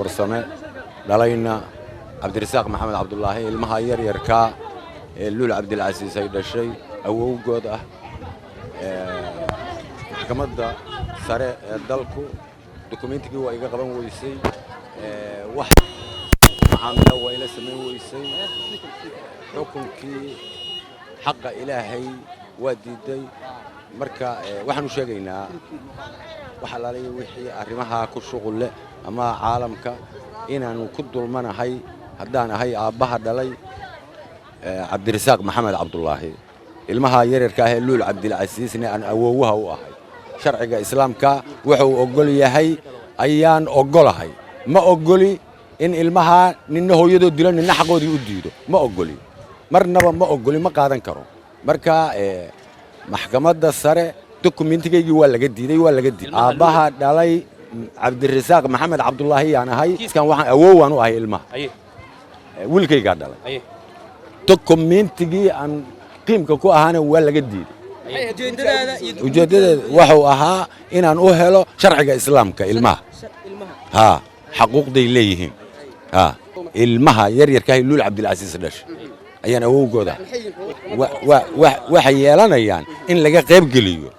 Warsame, dhalayna Cabdirasaaq Maxamed Cabdulaahi, ilmaha yaryarkaa ee Luul Cabdilcasiis ay dhashay awowgood ah. Maxkamadda sare ee dalku dukumentigii waa iga qaban weysay, wax macaamilo waa ila samayn weysay, xukunkii xaqa Ilaahay waa diiday. Marka waxaan u sheegaynaa wax alaalaya wixii arrimahaa ku shuqul leh ama caalamka inaannu ku dulmanahay haddaan ahay aabbaha dhalay Cabdirasaaq Maxamed Cabdulaahi, ilmaha yaryarka ah ee Luul Cabdilcasiisna aan awoowaha u ahay. Sharciga Islaamka wuxuu oggol yahay ayaan oggolahay. Ma oggoli in ilmaha ninna hooyadood dilo, ninna xaqoodii u diido. Ma oggoli, marnaba ma oggoli, ma qaadan karo. Marka maxkamadda sare dokumentigaygii waa laga diiday, waa laga diiday. Aabbaha dhalay Cabdirasaaq Maxamed Cabdulaahi yaan ahay. Kan waxaan awoowaan u ahay ilmaha, wiilkaygaa dhalay. Dokumentigii aan qiimka ku ahaana waa laga diiday. Ujeeddadeeda wuxuu ahaa inaan u helo sharciga Islaamka ilmaha haa xaquuqday leeyihiin. Haa, ilmaha yaryarkaahi Luul Cabdilcasiis dhashay ayaan awowgooda. Waxay yeelanayaan in laga qaybgeliyo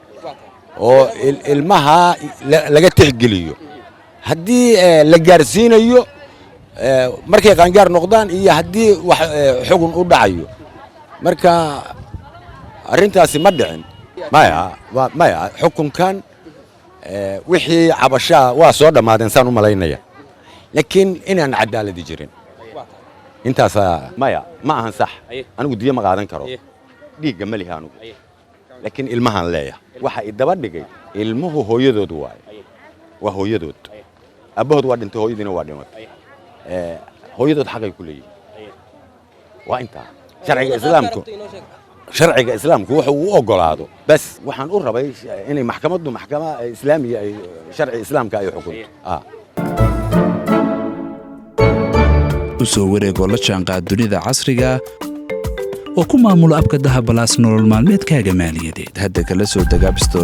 oo ilmaha laga tixgeliyo haddii la gaarsiinayo markay qaangaar noqdaan iyo haddii wax xugun u dhacayo. Marka arrintaasi ma dhicin. Maya, maya, xukunkan wixii cabashaa waa soo dhammaadeen saan u malaynaya, laakiin inaan cadaaladi jirin intaasaa. Maya, ma ahan sax. Anigu diyo ma qaadan karo, dhiigga ma lihi anigu, laakiin ilmahaan leeyahay. Waxa idaba dhigay ilmuhu hooyadood waaye, waa hooyadood. Aabbahood waa dhintay, hooyadiina waa dhimatay. Hooyadood xaqay ku leeyihiin, waa intaa. Sharciga Islaamku, sharciga Islaamku wuxuu u ogolaado bas. Waxaan u rabay inay maxkamaddu maxkama islaamiya ay sharci Islaamka ay xukunto. U soo wareegoo la jaanqaad dunida casriga oo ku maamula abka Dahabalaas nolol maalmeedkaaga maaliyadeed. Hadda kala soo deg App Store.